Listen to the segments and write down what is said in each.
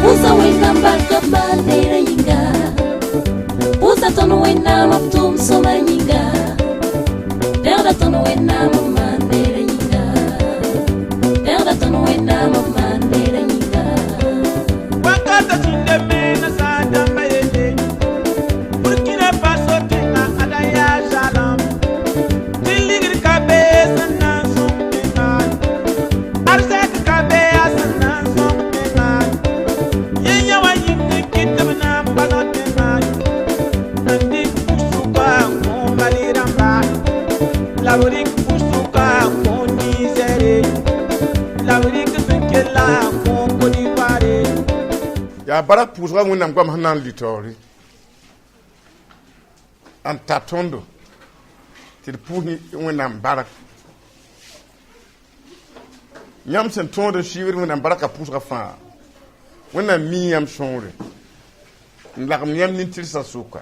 Pʋʋsa Wẽnnaam barka b maan neerã yĩnga. Pʋʋsa tõnd Wẽnnaam b tʋʋm sõma yĩnga. Pẽgda tõnd Wẽnnaam b maan neerã yĩnga. Pẽgda tõnd Wẽnnaam b maan neerã yĩnga. Wakata sẽn me nasaar dãmba yelle, Burkina Faso tẽnga ada yaa zalem tɩ ligd ka be sẽn na n sõng tẽnga, arzɛk ka be a sẽn na n sõng tẽnga. Yẽ yã wã yĩng n kɩt tɩ b na n basg tẽnga n dɩk pʋg-sʋka n kõ Mali rãmba, la b rɩk pʋg-sʋka n kõ Nizɛre, la b rɩk sẽn kella n kõ Kodivoire. Yaa barak pʋʋsga Wẽnnaam goam sẽn na n lʋɩ taoore n ta tõndo tɩ d pʋʋs Wẽnnaam bark. Yãmb sẽn tõod n suiibd Wẽnnaam barka pʋʋsga fãa, Wẽnnaam mii yãmb sõore n lagem yãmb nin-tɩrsã sʋka.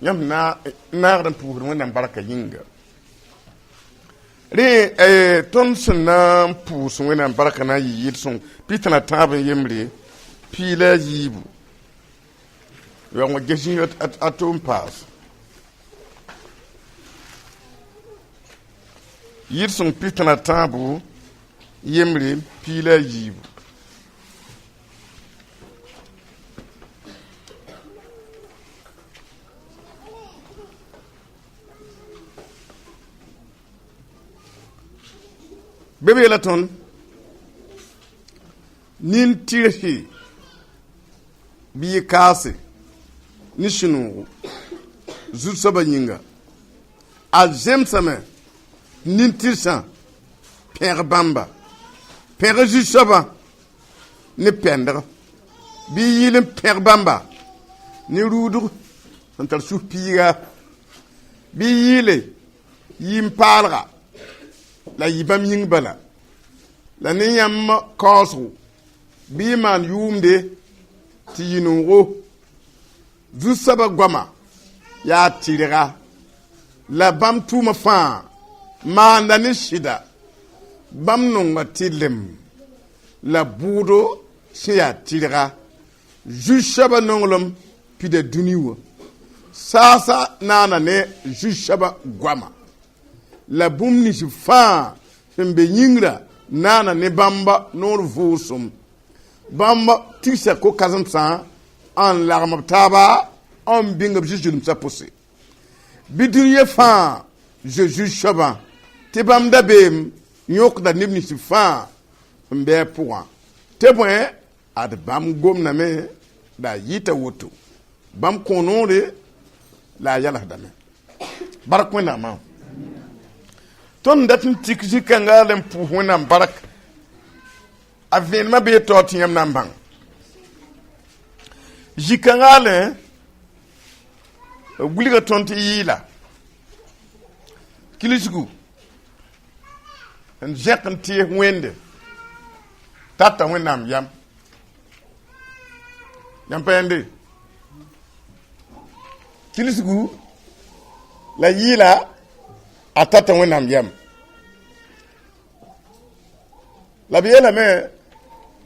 Yãmb naagd n pʋʋsd Wẽnnaam barka yĩnga. Rẽ, tõnd sẽn na n pʋʋs Wẽnnaam barka na n yɩ yɩl-sõng pita la tãab n yembre pii la a yiibu yaoong ges a to n paas yɩl-sõng pita la tãabo yembre pii la a yiibu. Bɩ b yeela tõnd nin-tɩrsi bɩ y kaase ne sũ-noogo Zu-soabã yĩnga. A zemsame tɩ nin-tɩrsã pẽg bãmba, pẽg Zu-soabã ne pɛndg, bɩ y yɩl n pẽg bãmba ne rʋʋdg sẽn tar sũ-piiga, bɩ y yɩɩle yĩn-paalga la yɩ bãmb yĩng bala. La ne yãmb kaoosgo bɩ y maan yʋʋmde tɩ yɩ noogo. Zu-soabã goama yaa tɩrga, la bãmb tʋʋma fãa maanda ne sɩda. Bãmb nonga tɩrlem la bʋʋdo sẽn yaa tɩrga. Zu-soabã nonglem pida dũni wã. Saasa naana ne Zu-soabã goama, la bũmb nins fãa sẽn be yĩngrã naana ne bãmba noor vʋʋsem. Bãmb tigsa ko-kãsemsã n lagem b taaba n bĩng b zu-zulmsã pʋse. Bɩ dũniyã fãa zoe Zu-soabã, tɩ bãmb dabeem yõkda neb nins fãa n bɩ a pʋgã. Tɩ bõe, ad bãmb gomdame la a yɩta woto. Bãmb kõ noore la a yalsdame. Bark Wẽnnaamã. Tõnd dat n tik zĩ-kãnga la n pʋʋs Wẽnnaam bark. A vẽenemã bee taoor tɩ yãmb na n bãng. Zĩ-kãnga le b wilga tõnd tɩ yɩɩla kilsgu n zẽk n tɩɩs Wẽnde tata Wẽnnaam yam. Yãmb pa yãnde kilsgu la yɩɩla a tata Wẽnnaam yam. La b yeelame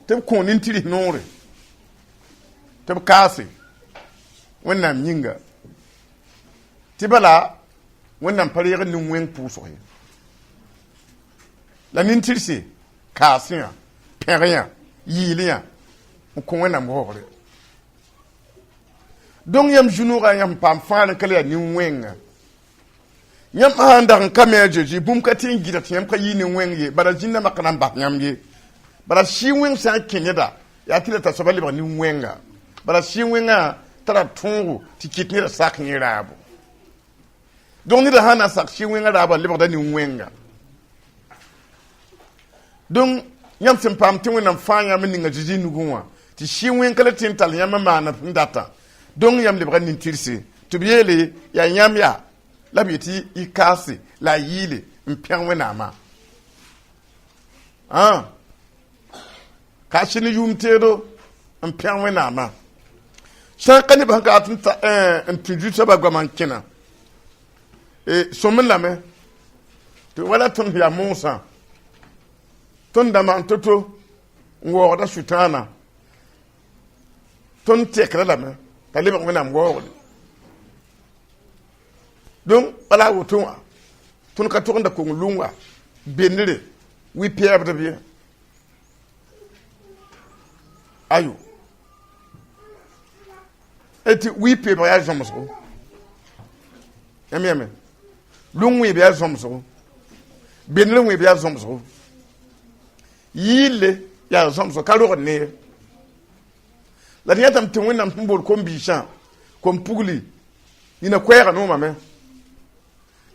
tɩ b kõ nin-tɩrs noore tɩ b kaase Wẽnnaam yĩnga, tɩ bala Wẽnnaam pa reeg nin-wẽng pʋʋsg ye. La nin-tɩrse kaasẽ, pẽgẽ, yɩɩlẽ n kõ Wẽnnaam waoogre. Donc yãmb zu-noogã yãmb paam fãagr n ka le yaa nin-wẽnga. Yãmb sã n dag n ka me a Zezi, bũmb ka tɩ n gɩdg tɩ yãmb ka yɩ nin-wẽng ye, bala zĩnda mak na n bas yãmb ye. Bala sɩ-wẽng sã n kẽ neda, yaa tɩ la t'a soaba lebg nin-wẽnga. Bala sɩ-wẽngã tara tõogo tɩ kɩt neda sak yẽ raabo. Donc neda sã n na sak sɩ-wẽngã raabã, lebgda nin-wẽnga. Donc yãmb sẽn paam tɩ Wẽnnaam fãa yãmb n ning a Zezi nugẽ wã, tɩ sɩ-wẽng ka le tɩ n tall yãmb n maan b sẽn datã. Donc yãmb lebga nin-tɩrse tɩ b yeele yaa yãmb yaa la b yetɩ y kaase la a yɩɩle n pẽg Wẽnnaamã. Kaase ne yʋʋm teedo n pẽg Wẽnnaamã. Sã n ka neb sẽn ka tɩ n tũ Zu-soabã goamã n kẽna, sõmb lame tɩ wala tõnd yaa moosã. Tõnd da maan to-to n waoogda Sʋtãana, tõnd tekra lame t'a lebg Wẽnnaam waoogre. Donc bala a woto wã, tõnd ka tog n da kong lʋnga bendre wi-pɛɛbdb ye. Ayo, tɩ wi-peebg yaa zõmsgo, yãmb yãme lʋng wẽeb yaa zõmsgo, bendr wẽeb yaa zõmsgo, yɩɩlle yaa zõmsgo, ka rogd ne ye. La d yãtame tɩ Wẽnnaam sẽn bool kom-biisã kom-pugli nina koɛɛgã noomame,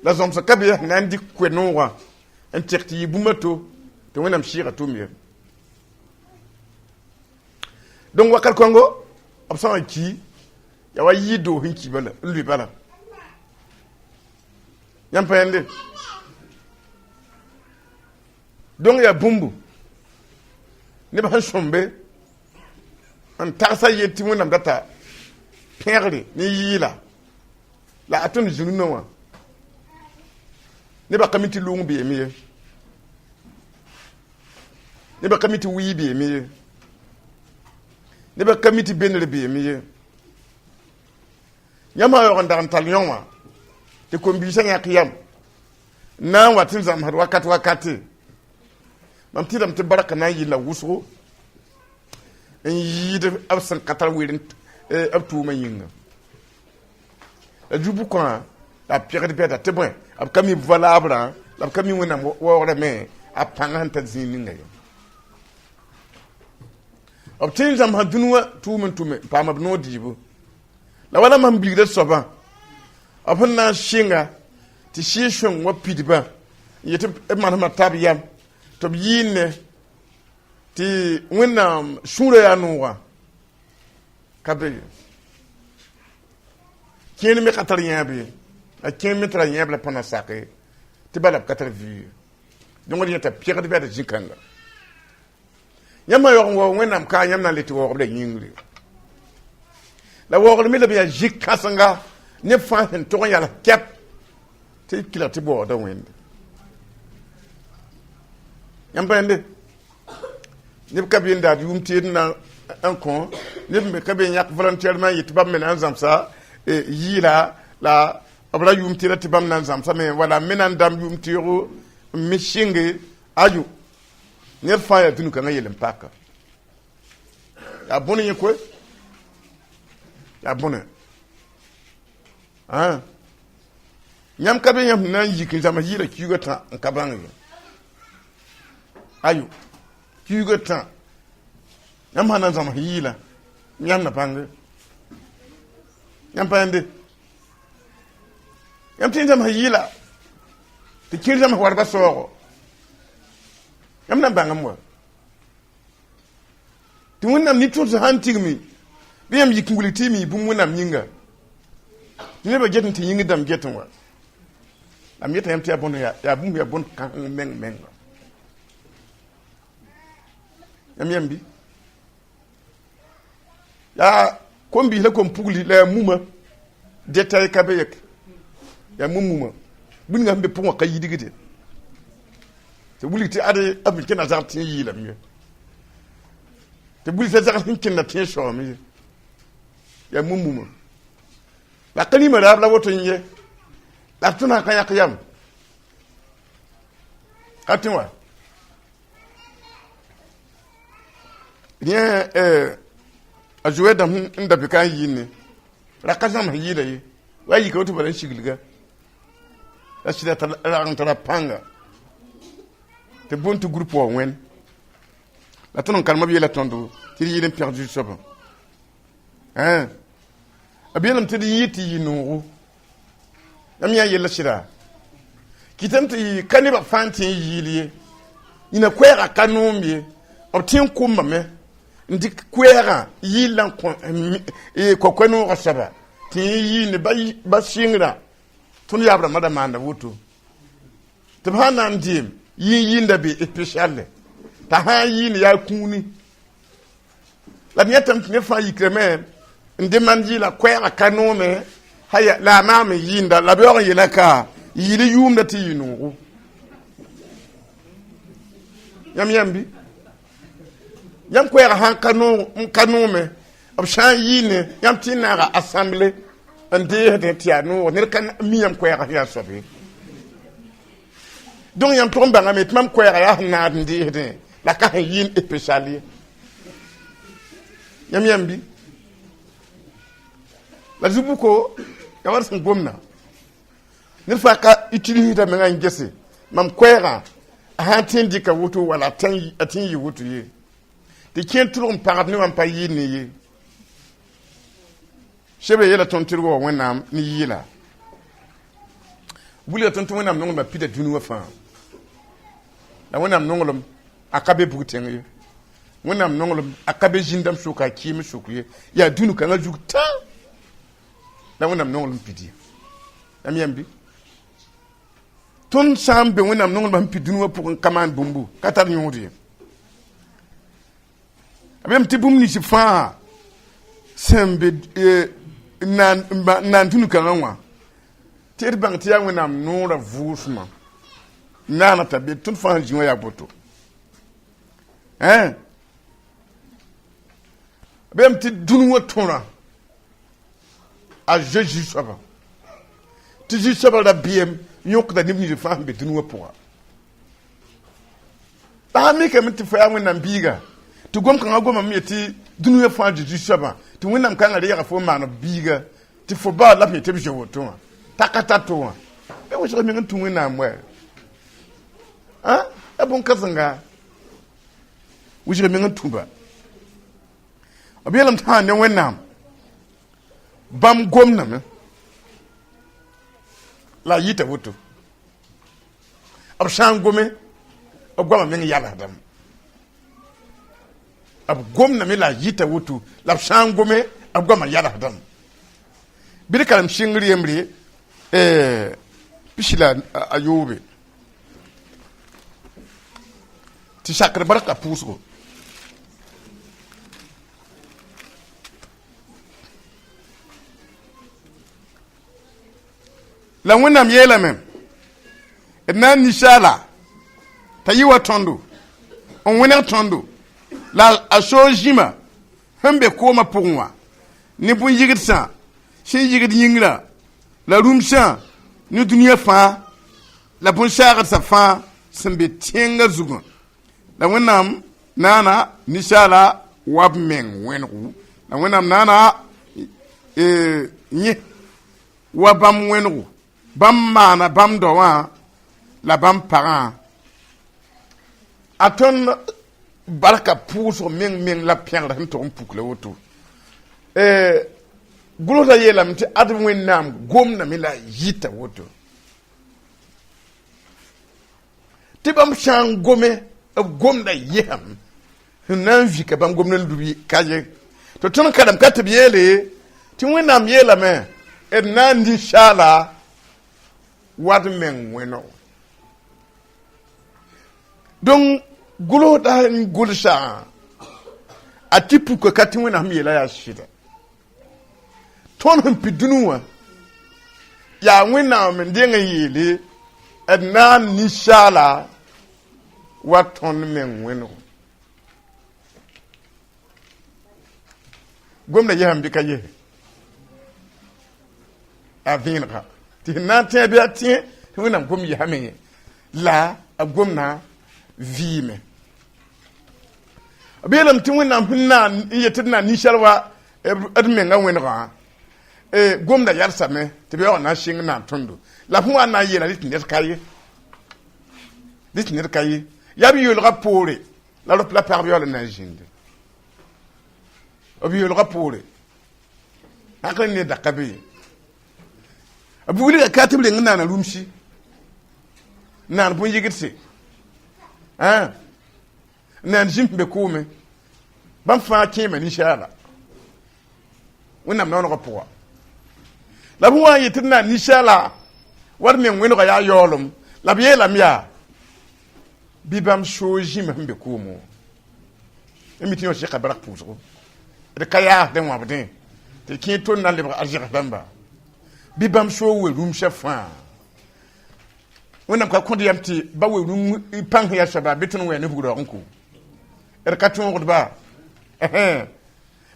la zõmsg ka be sẽn na n dɩk koɛ-noogã n tɩg tɩ yɩ bũmb a to tɩ Wẽnnaam sɩɩga tʋm ye. Donc wakat kãngo b sã n ki, yaa wa yɩɩ doos n ki bala, n lʋɩ bala. Yãmb pa yãnde. Donc yaa bũmbu neb sẽn sõmbe n tagsa yet tɩ Wẽnnaam data pẽgre ne yɩɩla la a tõnd zĩrnã wã. Nebã ka mi tɩ lʋng beeme ye, nebã ka mi tɩ wɩɩ beeme ye, nebã ka mi tɩ bendr beeme ye. Yãmb sã yaoog n dag n tall yõ wã tɩ kom-biisã yãk yam n na n wa tɩ n zãmsd wakat wakate, mam tɩdame tɩ barka na n yɩlla wʋsgo n yɩɩd b sẽn ka tar weer b tʋʋmã yĩnga. La zu-bʋkã la b pegd bɛda tɩ bõe, b ka mi valabrã, la b ka mi Wẽnnaam waoogrã me a pãng sẽn tar zĩig ninga ye. B tõe n zãmsã dũni wã tʋʋm n tʋme n paam b noor dɩɩbo. La wala mam bilgda soabã, b sẽn na n sɩnga tɩ sɩɩg sõng wã pidba n yetɩ b manesmã tab yam tɩ b yɩɩnne tɩ Wẽnnaam sũurã yaa noogã ka be ye. Kẽer me ka tar yãab ye, la kẽer me tara yãab la pa na sake tɩ bala b ka tar vɩ ye. Donc d yẽta pegd bɛd zĩ-kãnga. Yãmb sã yaoog n waoog Wẽnnaam ka, yãmb na n le tɩ waoogb la yĩngre. La waoogr me la b yaa zĩ-kãsenga neb fãa sẽn tog n yals kɛp tɩ kɩlg tɩ b waoogda Wẽnde. Yãmb pa yẽnde, neb ka be n daad yʋʋm teed na n kõ, neb me ka be n yãk volontairement n yet tɩ bãmb me na n zãmsa yɩɩla, la b ra yʋʋm teeda tɩ bãmb na n zãmsame, wala m me na n dãmb yʋʋm teoogo n me sɩnge. Ayo, ned fãa yaa dũni-kãngã yell n paka. Yaa bõne yẽ koe, yaa bõne. Yãmb ka be yãmb na n yik n zãms yɩɩla kiuugã tã n ka bãng ye. Ayo, kiuugã tã yãmb sã na n zãms yɩɩla, yãmb na bãnge. Yãmb pa yãnde, yãmb tɩ n zãms yɩɩla tɩ kẽer zãms warba saoogo, yãmb na n bãngame wa tɩ Wẽnnaam nin-tʋns sã n tigme bɩ yãmb yik n wilg tɩ y mi bũmb Wẽnnaam yĩnga, tɩ nebã get n tɩ yĩngr dãmb getẽ wa. La m yeta yãmb tɩ yaa bõn yaa bũmb yaa bõn kãseng meng menga. Yãmb yãmb bɩ yaa kom-biis la kom-pugli la yaa mumã détail ka be yɛk, yaa mum-mumã bũmb sẽn be pʋgẽ wã ka yidgde tɩ wilg tɩ ad b sẽn kẽna zagl tẽ yɩɩlame ye, tɩ wilg t'a zagl sẽn kẽnda tẽ soame ye, yaa mum-mumã. La ka rĩmã raab la woto n ye, la b tõnd sã ka yãk yam ka tẽ wa yẽ. A zoe dãmb n da bɩka n yɩɩne ra ka zãms yɩɩla ye, wa yika woto bala n siglga la sɩda t'a rag n tara pãnga tɩ bõn tɩ groupe wa wẽn la tõnd n karema b yeela tõndo tɩ d yɩɩl n pẽg Zu-soabã. B yeelame tɩ d yɩɩ tɩ yɩ noogo. Yãmb yã yella sɩda kɩtame tɩ ka nebã fãa n tẽ n yɩɩl ye, yĩna koɛɛgã ka noom ye, b tẽ n kombame n dɩk koɛɛgã yɩɩl la n kõ koɛ-noogã soaba tɩ yẽ yɩɩnde ba sɩngrã. Tõnd yaab rãmbã da maanda woto tɩ b sã n na n deem yɩ n yɩɩnda be spécial t'a sã n yɩɩnd yaa kũuni. La d yãtame tɩ neb fãa yikrame n demand yɩɩla koɛɛgã ka noome la a maam n yɩɩnda, la b yaoog n yeela ka yɩɩl yʋʋmda tɩ yɩ noogo. Yãmb yãmb bɩ yãmb koɛɛgã sãn ka noog n ka noome, b sã n yɩɩne yãmb tɩ n naaga assemble n deesdẽ tɩ yaa noog, ned ka mi yãmb koɛɛgã sẽn yaa soab ye. Donc yãmb tʋg n bãngame tɩ mam koɛɛgã yaa sẽn naad n deesdẽ la ka sẽn yɩɩn spécial ye. Yãmb yãmb bɩ la zu-buko ya wa sẽn gomna ned fãa ka utilisda menga n gese mam koɛɛgã a sã n tẽ n dɩka woto wala a tẽ n yɩ woto ye, tɩ kẽer tʋlg n pagd ne wã n pa yɩɩd ne ye. Sebre yeela tõnd tɩrgã wa Wẽnnaam ne yɩɩla wilga tõnd tɩ Wẽnnaam nonglmã pida dũni wã fãa. La Wẽnnaam nonglem a ka be bug tẽng ye, Wẽnnaam nonglem a ka be zĩn-dãmb sʋka, a kɩɩm sʋk ye, yaa dũni kãngã zug tã la Wẽnnaam nonglem pid ye. Yãmb yãmb bɩ tõnd sã n be Wẽnnaam nonglmã sẽn pid dũni wã pʋgẽ ka maan bũmbu ka tar yõod ye. B yam tɩ bũmb nins fãa sẽn be n naan dũni kãngã wã tɩ d bãng tɩ yaa Wẽnnaam noorã vʋʋsmã naana t'a be tõnd fãa sẽn zĩ wã yaa boto. B yam tɩ dũni wã tõrã a zoe Zu-soabã, tɩ Zu-soabã rabeem yõkda neb nins fãa sẽn be dũni wã pʋga. La sã mikame tɩ fo yaa Wẽnnaam biiga, tɩ gom-kãngã gomame yetɩ dũniyã fãa zoe Zu-soabã, tɩ Wẽnnaam kãngã reega fo n maan b biiga, tɩ fo ba la f yetɩ b zoe woto wã, t'a ka tar to wã. B wʋsg meng n tũ Wẽnnaam wɛ. A bõn-kãsenga wʋsg meng n tũ ba. B yeelame tɩ sã ne Wẽnnaam bãmb gomdame la a yɩta woto. B sã n gome, b goamã meng yalsdame. B gomdame la a yɩta woto, la b sã n gome, b goamã yalsdame. Bɩ d karem sɩngr yembre 63 tɩ sakr barka pʋʋsgo. La Wẽnnaam yeelame d na n ninsaala t'a yɩ wa tõndo n wẽneg tõndo la a soog zĩma sẽn be koomã pʋgẽ wã ne bõn-yɩgdsã sẽn yɩgd yĩngrã la rũmsã ne dũniyã fãa la bõn-saagsã fãa sẽn be tẽngã zugã. La Wẽnnaam naana ninsaala wa b meng wẽnego, la Wẽnnaam naana yẽ wa bãmb wẽnego, bãmb maana bãmb dao wã la bãmb pagã. A tõnd barka pʋʋsg meng meng la pẽgr sẽn tog n puk la woto. Gʋlsdã yeelame tɩ ad Wẽnnaam gomdame la a yɩta woto. Tɩ bãmb sã n gome, b gomda yesame sẽn na n vika bãmb gomd n lubi ka ye. Tɩ tõnd karem ka tɩ b yeele tɩ Wẽnnaam yeelame d na n ninsaala wa d meng wẽnog. Donc gʋlsda n gʋlsã a tɩ puka ka tɩ Wẽnnaam yeela yaa sɩda. Tõnd sẽn pid dũni wã yaa Wẽnnaam n deng n yeele d na n ninsaala wa tõnd meng wẽnego. Gomda yesame bɩ ka yese a vẽenega tɩ sẽn na n tẽ bɩ a tẽ tɩ Wẽnnaam gom yesame la a gomdã vɩɩme. B yeelame tɩ Wẽnnaam sẽn na n yet tɩ d na n ninsaal wa d menga wẽnegã, gomda yalsame tɩ b yaoog na n sɩng n na n tõndo. La f wa n na n yeela rɩ tɩ ned ka ye, rɩ tɩ ned ka ye. Yaa b yoolgã poore la rop la pagb yaool n na n zĩndi. B yoolgã poore hakl ne da ka be ye. B wilga ka tɩ b reng n naana rũmsi, n naan bõn-yɩgdse, n naan zĩm sẽn be kʋʋme. Bãmb fãa kẽema ninsaala Wẽnnaam noonegã pʋga. La b wa n yetɩ d na n ninsaala wa d meng wẽnega yaa yaoolem, la b yeelame yaa bɩ bãmb soog zĩma sẽn be koomẽ wã. M mi tɩ yõ sɩka bark pʋʋsgo d ka yaasdẽ wãbdẽ tɩ kẽer tõnd na n lebg arzegs dãmba. Bɩ bãmb soog we rũmsã fãa. Wẽnnaam ka kõd yam tɩ ba we pãng sẽn yaa soaba bɩ tõnd wẽ ne vug raoog n ko d ka tõogdba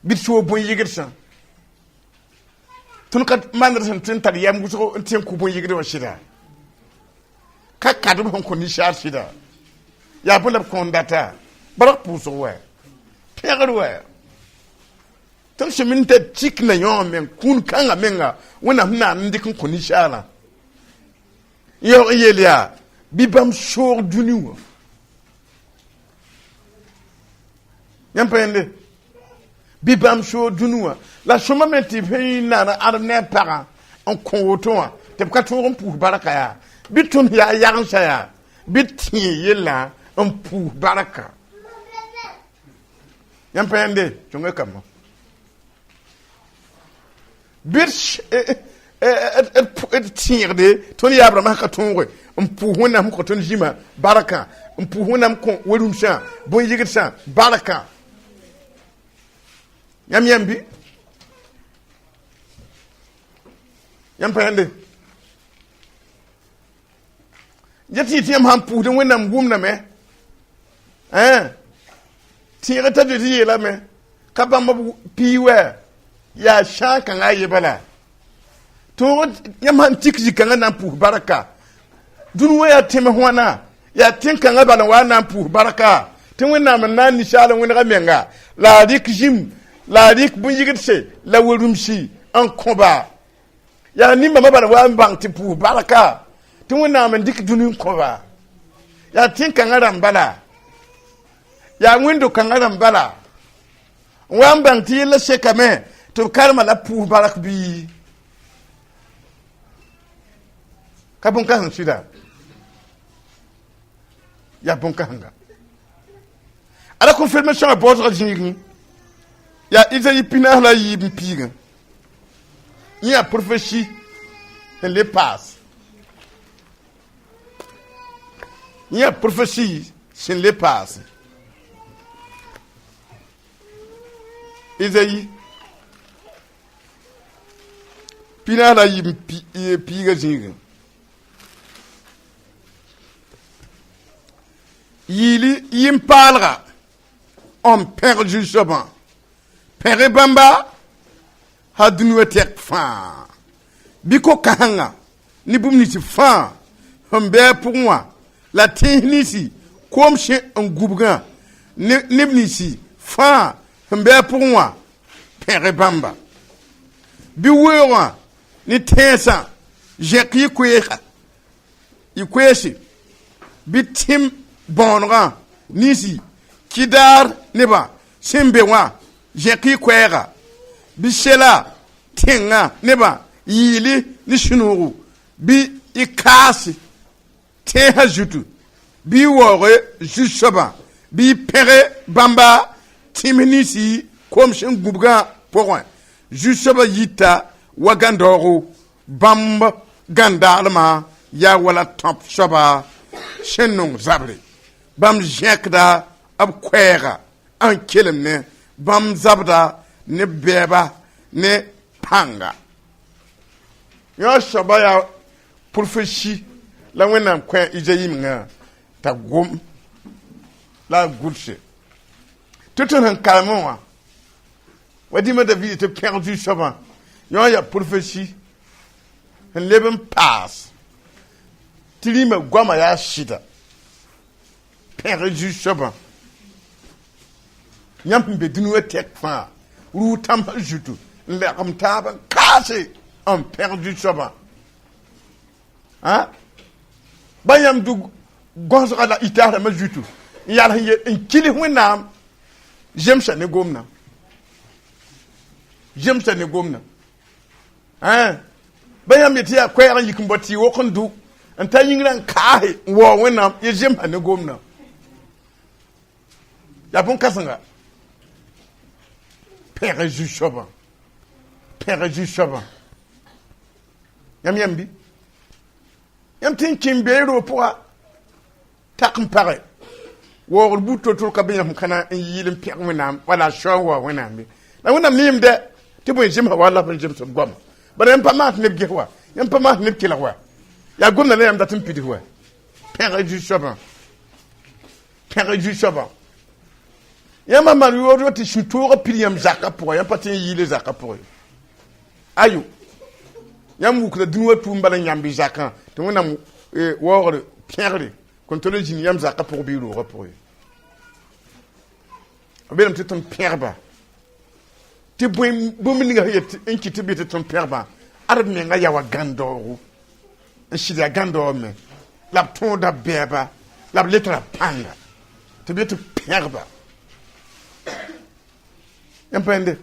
bɩ d soog bõn-yɩgdsã. Tõnd ka maand sẽn tõe n tar yam wʋsg n tẽ n kʋ bõn-yɩgd wã sɩda ka kadb sẽn kõ ninsaar sɩda yaa bõe la b kõn data bark pʋʋsg wɛ pẽgr wɛ tõnd sẽn min t'a tik na yõ meng kũun kãngã menga Wẽnnaam sẽn naan n dɩk n kõ ninsaarã yaoog n yeel yaa bɩ bãmb soog dũni wã yãmb pa yẽnde bɩ bãmb soog dũni wã la sõma me tɩ b sẽn naan ãdem ne a pagã n kõ woto wã tɩ b ka tõog n pʋʋs barka yaa bɩ tõnd yaa yagensã yaa bɩ tẽ yellã n pʋʋs barka yãmb pa yẽnde sõnga kambã bɩ d tẽegde tõnd yaab rãmbã sẽn ka tõoge n pʋʋs Wẽnnaam sẽn kõ tõnd zĩmã barkã n pʋʋs Wẽnnaam kõ we-rũmsã bõn-yɩgdsã barkã yãmb yãmb bɩ yãmb pa yãnde ya tɩ tɩ yãmb sãn pʋʋsd Wẽnnaam wʋmdame tẽeg t'a zoe tɩ yeelame ka bãmb b pii wɛ yaa sãag kãngã a ye bala tõog yãmb sãn tik zĩ-kãngã na n pʋʋs barka dũni wã yaa tẽms wãna yaa tẽn-kãngã bala n wa n na n pʋʋs barka tɩ Wẽnnaam n na n ninsaal n wẽnega menga la a rɩk zĩm la a rɩk bõn-yɩgdse la we-rũmsi n kõba yaa nin-bãmbã bala wa n bãng tɩ pʋʋs barka tɩ Wẽnnaam n dɩk dũni n kõba yaa tẽn-kãngã rãmb bala yaa wẽndo-kãngã rãmb bala n wa n bãng tɩ yella sekame tɩ b karema la pʋʋs bark bii ka bõn-kãseng sɩda yaa bõn-kãsenga ala confirmation a baoosga zĩigẽ yaa Izayi 43 yẽ yaa prophétie sẽn le paas yẽ yaa prophétie sẽn le paas Izayi 43 zĩigẽ yiili yĩn-paalga n pẽg Zu-soabã pẽg bãmba ha dũni wã tɛk fãa bɩ ko-kãsengã ne bũmb nins fãa sẽn bɩ a pʋgẽ wã la tẽns ninsi koom sẽ n gubgã neb ninsi fãa sẽn bɩ a pʋgẽ wã pẽg bãmba bɩ weoogã ne tẽnsã zẽk yɩ koeesga y koeese bɩ tẽm bõonegã ninsi Kɩdaar nebã sẽn be wã zẽk y koɛɛga bɩ sela tẽngã nebã yɩɩli ne sũ-noogo bɩ y kaase tẽnsã zutu bɩ y waooge Zu-soabã bɩ y pẽge bãmba tẽms ninsi kom sẽn gũbgã pʋgẽ Zu-soabã yita wa gãndaoogo bãmb gãndaalmã yaa wala tõp soaba sẽn nong zabre bãmb zẽkda b koɛɛga n kelem ne bãmb zabda ne bɛɛba ne pãnga yõ soaba yaa prophétie la Wẽnnaam kõ Izayi mengã t'a gom la a gʋlse tɩ tõnd sẽn karemẽ wã wa dĩmã David tɩ pẽg Zu-soabã yõ yaa prophétie sẽn leb n paas tɩ rĩmã goamã yaa sɩda pẽg Zu-soabã yãmb sẽn be dũni wã tɛk fãa rʋʋ tãmbã zutu n lagem taab n kaase n pẽg Zu-soabã ba yãmb dʋ gõsga la itaas rãmbã zutu n yals n ye n kils Wẽnnaam zemsa ne gomdã zemsa ne gomdã ba yãmb yetɩ yaa koɛɛg n yik n bao tɩ wok n dʋ n ta yĩngrã n kaase n waoog Wẽnnaam ye zemsa ne gomdã yaa bõn-kãsenga pẽg Zu-soabã pẽg Zu-soabã yãmb yãmb bɩ yãmb tɩ n kẽ n bee roog pʋga tak n page waoogr buud to-to ka be yãmb kãna n yɩɩl n pẽg Wẽnnaam wala a soa n waoog Wẽnnaam be la Wẽnnaam neem dɛ tɩ bõe zemsa wa la b zems b goama bara yãmb pa maas neb ges wa yãmb pa maas neb kelg wa yaa gomda la yãmb dat n pids wa. Pẽg zu-soabã, pẽg zu-soabã. Yãmb maan yood tɩ sũ-toogã pid yãmb zakã pʋgã, yãmb pa tɩ n yɩɩle zakã pʋgẽ. Ayo, yãmb wukda dũni wã tʋʋm bala n yãmb y zakã tɩ Wẽnnaam waoogr pẽgre kõn tol n zĩnd yãmb zakã pʋg bɩ y roogã pʋgẽ. B beelame tɩ tõnd pẽgba tɩ bũmb ninga sẽn yet n kɩt tɩ b yetɩ tõnd pẽgbã, ad b menga yaa wa gãn-daoogo n sɩd yaa gãn-daoog me la b tõoda bɛɛba la b le tara pãnga tɩ b yetɩ pẽgba. Yãmb pa yẽnde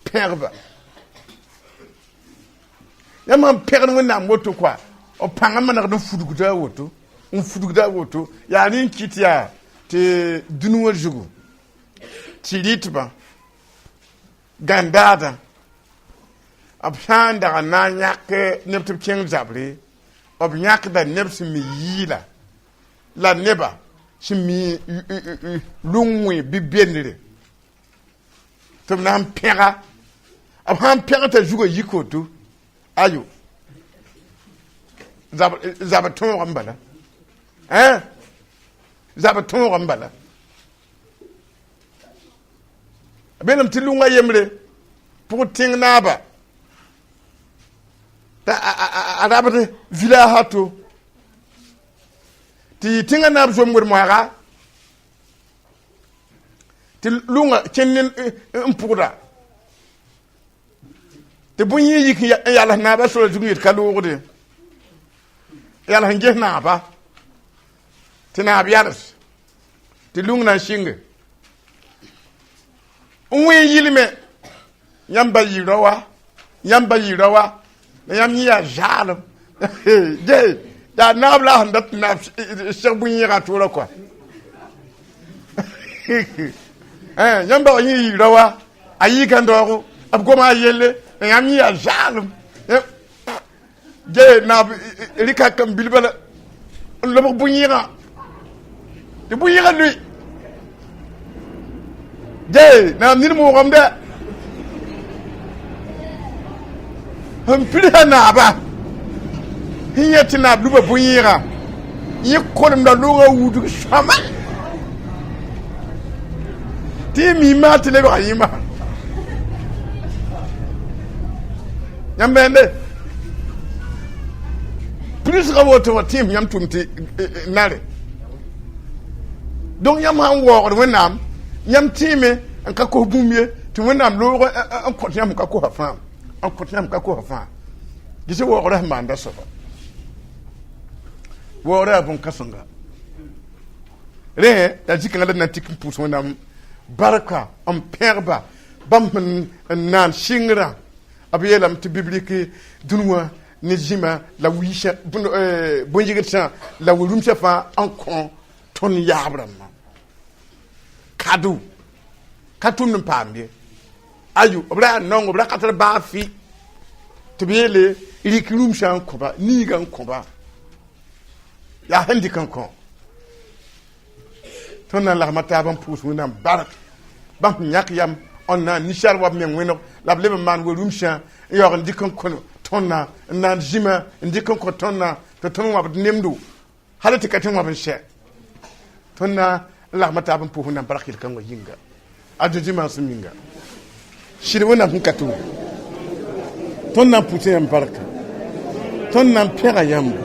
pẽgba, yãmb sãn pẽgd Wẽnnaam woto koa, b pãngã manegd n fudgda a woto, n fudgda a woto. Yaa rẽ n kɩt yaa tɩ dũni wã zugu tɩ rɩtbã gãndaadã b sã n dag n na n yãk neb tɩ b kẽng zabre, b yãkda neb sẽn mi yɩɩla la neba sẽn mi lʋng wẽ bɩ bendre tɩ b na n pẽga. B sãn pẽg t'a zugã yik woto, ayo, zab tõog n bala, zab tõog n bala. B beelame tɩ lʋnga yembre pʋg tẽng naaba t'a a rabd village ato tɩ yɩ tẽngã naab zomgd moaga tɩ lʋnga kẽnd n pʋgda tɩ bõe yẽ yik n yals naabã sora zug n yet ka loogde, yals n ges naaba tɩ naab yals tɩ lũng na n sɩnge n wẽ yilme. Yãmb ba yɩ raoa, yãmb ba yɩ raoa, la yãmb yẽ yaa zaalem ge yaa naab la sẽn dat naab seg bõe-yẽgã toora kɔa. Yãmb ba yẽ yɩ raoa, a yɩ gãn-daoogo, b goma a yelle, la yãmb yẽ yaa zaalem ge naab rɩka kam-bil bala n lobg bõe-yẽgã tɩ bõe-yẽgã lʋɩ ge naam nid moogame dɛ sẽn pilsa naaba sẽn yẽ tɩ naab luba bõe-yẽgã, yẽ kolemda loogã wudg sõma tɩ yẽ miime tɩ lebga yẽma. Yãmb bẽende pirsgã woto wã tẽem yãmb tʋm tɩ nare. Donc yãmb sãn waoogd Wẽnnaam, yãmb tẽeme n ka kos bũmb ye tɩ Wẽnnaam loog n kõt yãmb ka kosa fãa, n kõt yãmb ka kosa fãa. Ges waoogrã sẽn maanda soaba, waoogrã yaa bõn-kãsenga. Rẽ yaa zĩ-kãngã la d na n tik n pʋʋs Wẽnnaam barka n pẽgba bãmb sẽn n naan sɩngrã. B yeelame tɩ biblik dũni wã ne zĩma la wiisã bõe-yɩgdsã la we-rũmsã fãa n kõ tõnd yaab rãmbã kado ka tʋmd n paam ye. Ayo, b ra yaa naongo, b ra ka tar baa fɩ tɩ b yeele rɩk rũmsã n kõba, niigã n kõba, yaa sẽn dɩk n kõ. Tõnd na n lagma taab n pʋʋs Wẽnnaam bark bãmb sẽn yãk yam n na n ninsaal wa b meng wẽneg la b leb n maan we-rũmsã n yaoog n dɩk n kõ tõndã, n naan zĩma n dɩk n kõ tõndã tɩ tõnd wãbd nemdo hal tɩ ka tɩ wãb n sɛ. Tõnd na n lagma taab n pʋʋs Wẽnnaam bark yel-kãngã yĩnga a Zezi maasem yĩnga. Sɩd Wẽnnaam sẽn ka tʋ, tõnd na n pʋʋsa yãmb barka, tõnd na n pẽga yãmb,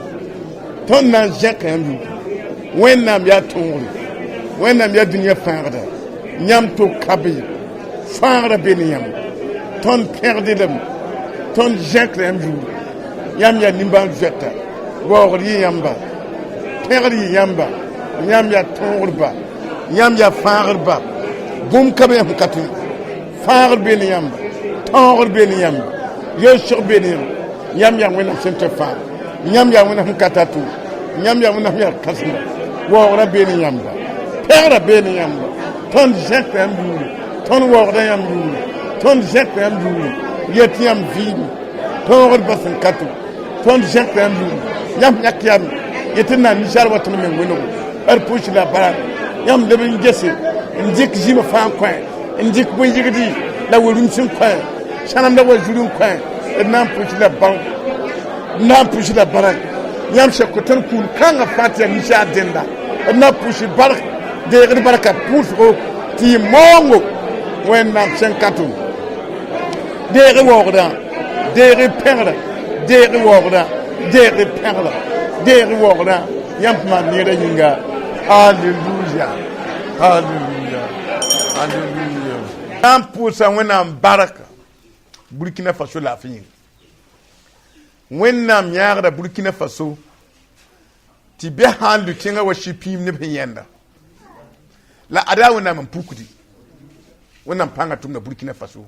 tõnd na n zẽka yãmb yʋʋre. Wẽnnaam yaa tõogre, Wẽnnaam yaa dũniyã fãagda, yãmb to ka be, fãagrã be ne yãmb. Tõnd pẽgd lame, tõnd zẽkra yãmb yʋʋre. Yãmb yaa nimbãan-zoeta, waoogr yɩ yãmba, pẽgr yɩ yãmba, yãmb yaa tõogrba, yãmb yaa fãagrba. Bũmb ka be yãmb ka tõe. Fãagr be ne yãmba, tõogr be ne yãmba, yelsg be ne yãmb. Yãmb yaa Wẽnnaam sẽn tɩ fãag, yãmb yaa Wẽnnaam sẽn ka tar tʋʋm, yãmb yaa Wẽnnaam yaa kãsema. Waoogrã be ne yãmba, pẽgrã be ne yãmba. Tõnd zẽkra yãmb yʋʋre, tõnd waoogda yãmb yʋʋre, tõnd zẽkra yãmb yʋʋre, yet yãmb vɩɩme tõogr ba sẽn ka tʋ. Tõnd zẽkra yãmb yʋʋre, yãmb yãk yam yetɩ n na n ninsaal wa tõnd meng wẽnego d pʋɩs la bark. Yãmb leb n gese n dɩk zĩma fãa n kõ, n dɩk bõe-yɩgdi la we-rũms n kõ, sãnem la wa zuri n kõ. D na n pʋɩs la bark, d na n pʋɩs la barak. Yãmb sẽn kõ tõnd kũun kãngã fãa tɩ yaa ninsaar dẽnda, d na pʋʋs bark, deegd barka pʋʋsgo tɩ yɩ maoongo Wẽnnaam sẽn ka tʋm. Deeg waoogdã, deeg pẽgrã, deeg waoogdã, deeg pẽgrã, deeg waoogdã, yãmb maan neerã yĩnga. Halleluya, halleluya, halleluya. Na n pʋʋsa Wẽnnaam barka Burkina Faso laafɩ yĩnga. Wẽnnaam yãagda Burkina Faso tɩ bɩ sã n lʋ tẽngã wa sɩ-pĩim neb sẽn yẽnda la ada Wẽnnaam n pukdi. Wẽnnaam pãngã tʋmda Burkina Faso.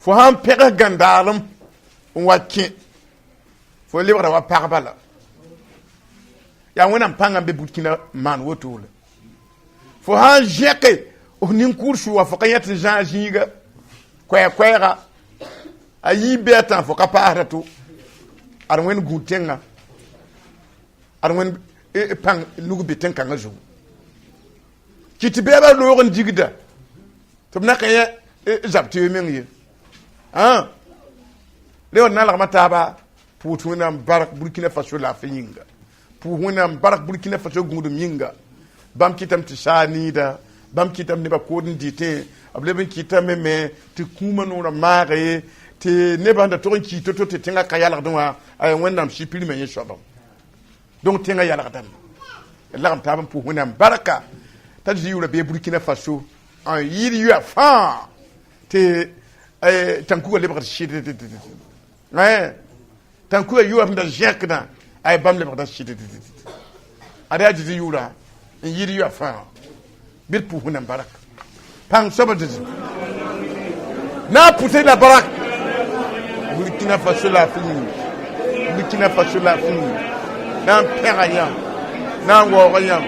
Fo sãn pẽgs gãndaalem n wa kẽ, fo lebgda wa pagba la yaa Wẽnnaam pãngã n be Burkina maan woto la. Fo sãn zẽke f nin-kʋʋd sʋ wa, fo ka yẽ tɩ zãag zĩiga koɛɛ-koɛɛga a yiib bɩ a tã, fo ka paasda to ad Wẽnd gũud tẽngã, ad Wẽnd pãng nug be tẽn-kãngã zugu kɩ tɩ bɛɛbã loog n digda tɩ b na ka yẽ zab tɩ meng ye. Re wa nalgmã taaba pʋʋs Wẽnnaam bark Burkina Faso laafɩ yĩnga, pʋʋs Wẽnnaam bark Burkina Faso gũudum yĩnga. Bãmb kɩtame tɩ saa niida, bãmb kɩtame nebã kood n dɩtẽ, b leb n kɩtame me tɩ kũumã noorã maage, tɩ nebã sẽn da tog n kii to-to tɩ tẽngã ka yalgdẽ wã, aya Wẽnnaam sɩ-pirmã yẽ soabã. Donc tẽngã yalgdame d lagem taab n pʋʋs Wẽnnaam barka t'a zĩ yʋʋra bee Burkina Faso n yɩɩd yʋa fãa tɩ tãnkuga lebgd sɩd, tãnkuga yʋa sẽn da zẽkdã, ay bãmb lebgda sɩd. Ada yaa zĩ yʋʋra n yɩɩd yʋa fãa bɩ d pʋʋs Wẽnnaam barka. Pãng soaba dɩ na n pʋʋsd la barak Burkina Faso laafɩ yĩnga, Burkina Faso laafɩ yĩnga. Na n pẽga yãmb, na n waooga yãmb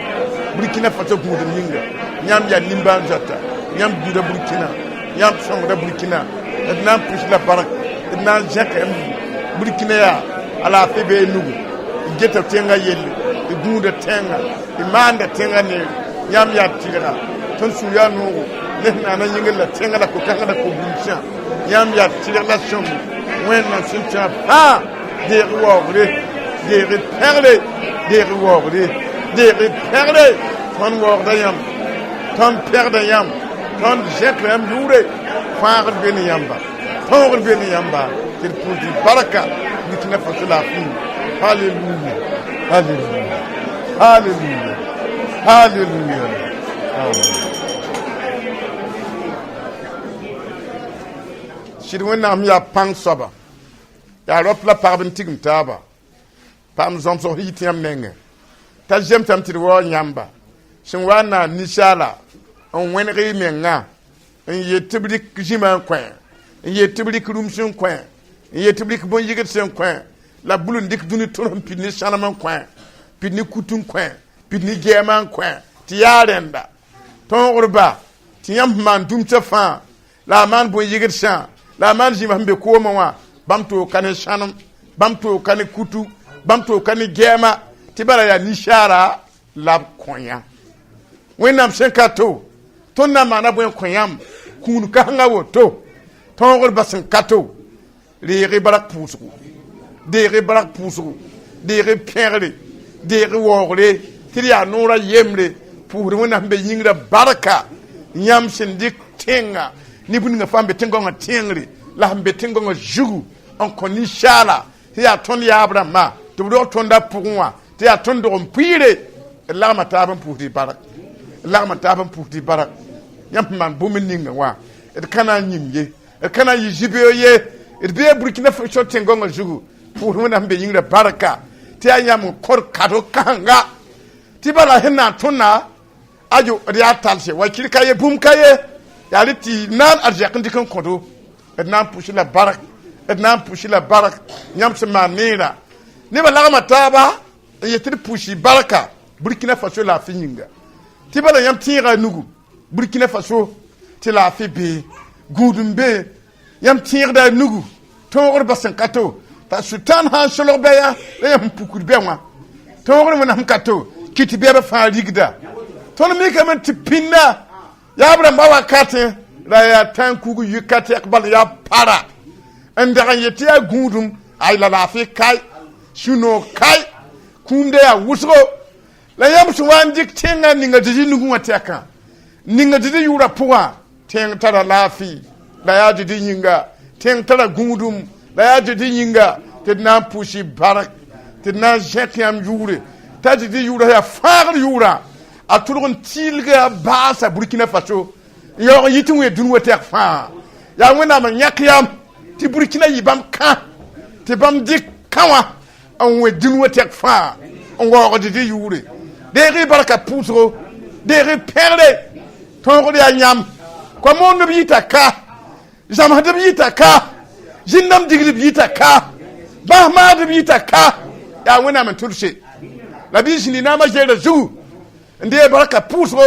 Burkina Faso gũudum yĩnga. Yãmb yaa nimbãan-zoata, yãmb gũuda Burkina, yãmb sõngda Burkina. D na n pʋs la barak, d na n zẽk yãmb. Burkina yaa alaafɩ bee nugu, d geta tẽngã yelle, d gũuda tẽngã, d maanda tẽngã neere. Yãmb yaa tɩrga tõnd sũ yaa noogo ne sẽn naana yĩngr la tẽngã la ko-kãngã la ko-gũmsã. Yãmb yaa tɩrg la sõmbo Wẽnnaam sẽn tã fãa. Deeg waoogre, deeg pẽgre, deeg waoogre, deeg pẽgre. Tõnd waoogda yãmb, tõnd pẽgda yãmb, tõnd zẽkra yãmb yʋʋre. Fãagd be ne yãmba, tõogd be ne yãmba, tɩ d pʋʋsd barka Burkina Faso laafɩ. Halleluya, halleluya, halleluya, halleluya. Sɩd Wẽnnaam yaa pãng soaba, yaa rap la pagb n tigim taaba paam zõmsg yit yãmb nengẽ t'a zemsame tɩ d waoog yãmba sẽn wa n na ninsaala n wẽneg y mengã n yet tɩ b rɩk zĩmã n kõ, n yet tɩ b rɩk rũms n kõ, n yet tɩ b rɩk bõn-yɩgd sẽn kõ, la bul n dɩk dũni tõr n pid ne sãnem n kõ, pid ne kut n kõ, pid ne gɛɛmã n kõ, tɩ yaa rẽnda tõogrba tɩ yãmb sẽn maan dũmsã fãa la a maan bõn-yɩgdsã la a maan zĩma sẽn be koomã wã. Bãmb toog ka ne sãnem, bãmb toog ka ne kutu, bãmb toog ka ne gɛɛma, tɩ bala yaa ninsaara la b kõ yã. Wẽnnaam sẽn ka to, tõnd na n maana bõe n kõ yãmb kũun kãsengã woto? Tõogr sẽn ka to, reeg barak pʋʋsgo, deeg barak pʋʋsgo, deeg pẽgre, deeg waoogre, tɩ d yaa noorã yembre. Pʋʋsd Wẽnnaam sẽn be yĩngrã barka yãmb sẽn dɩk tẽngã ne bũmb fãa n be tẽn-gõngã tẽngre la sẽn be tẽn-gõngã zugu n kõ ninsaala tɩ yaa tõnd yaab rãmbã tɩ b rog tõndã pʋgẽ wã, tɩ yaa tõnd dog n pʋɩɩre. D lagma taab n pʋʋsd barak, d lagma taab n pʋʋsd barak. Yãmb sẽn maan bũmb ninga wã, d ka na n yĩm ye, d ka na n yɩ zibeo ye, d bee Burkina Faso tẽn-gõngã zugu. Pʋʋsd Wẽnnaam sẽn be yĩngrã barka tɩ yaa yãmb n kõd kado kãsenga tɩ bala sẽn na n tõnna ayo d yaa talse wakir ka ye, bũmb ka ye, yaa rɩ tɩ naan arzɛk n dɩk n kõdo. D na n pʋs la barak, d na n pʋs la barak yãmb sẽn maan neerã. Nebã lagma taaba n yet tɩ d pʋʋsi barka Burkina Faso laafɩ yĩnga, tɩ bala yãmb tẽega nugu Burkina Faso tɩ laafɩ bee gũudum bee. Yãmb tẽegda nugu tõogr ba sẽn ka to t'a sʋtãan sã n solg bɛ yã la yãmb sẽn pukd bɛ wã. Tõogr Wẽnnaam ka to kɩ tɩ bɛɛbã fãa rigda. Tõnd mikame tɩ pĩnda yaab rãmbã wakatẽ la yaa tãn-kug yʋka tɛk bal yaa para n dag n yet tɩ yaa gũudum ay la laafɩ kae. Sũ-noog kae, kũumda yaa wʋsgo la yãmb sẽn wa n dɩk tẽngã ninga Zezi nugẽ wã tɛkã, ninga Zezi yʋʋrã pʋgã, tẽng tara laafɩ la yaa Zezi yĩnga, tẽng tara gũudum la yaa Zezi yĩnga, tɩ d na n pʋʋs bark, tɩ d na n zẽk yãmb yʋʋre t'a Zezi yʋʋra yaa fãagr yʋʋra. A tʋlg n tɩɩlga baasa Burkina Faso n yaoog n yit n wẽ dũni wa tɛk fãa. Yaa Wẽnnaam n yãk yam tɩ Burkina yɩ bãmb kã, tɩ bãmb dɩk kã wã n wẽ dũni wa tɛk fãa n waoog Zezi yʋʋre. Deeg y barka pʋʋsgo, deeg y pẽgre, tõogd yaa yãmb. Koa-moondb yita ka, zãmsdb yita ka, zĩndãmb digdb yita ka, bãs maadb yita ka. Yaa Wẽnnaam n tʋlse la bɩ zĩndi naamã zeera zugu n deeg barka pʋʋsgo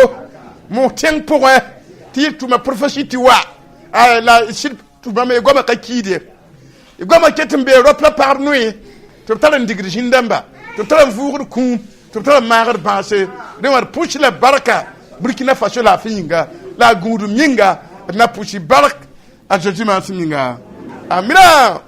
mos tẽng pʋgẽ tɩ y tʋma prophétie tɩ wa la sɩd tʋmame. Y goamã ka kiide, y goamã ket n bee rap la pagb noe tɩ b tar n digd zĩn-dãmba, tɩ b tar n vʋʋgd kũum, tɩ b tar n maagd bãase. Rẽ wã d pʋs la barka Burkina Faso laafɩ yĩnga la a gũudum yĩnga. D na pʋs bark a Zezi maasem yĩnga. Amina.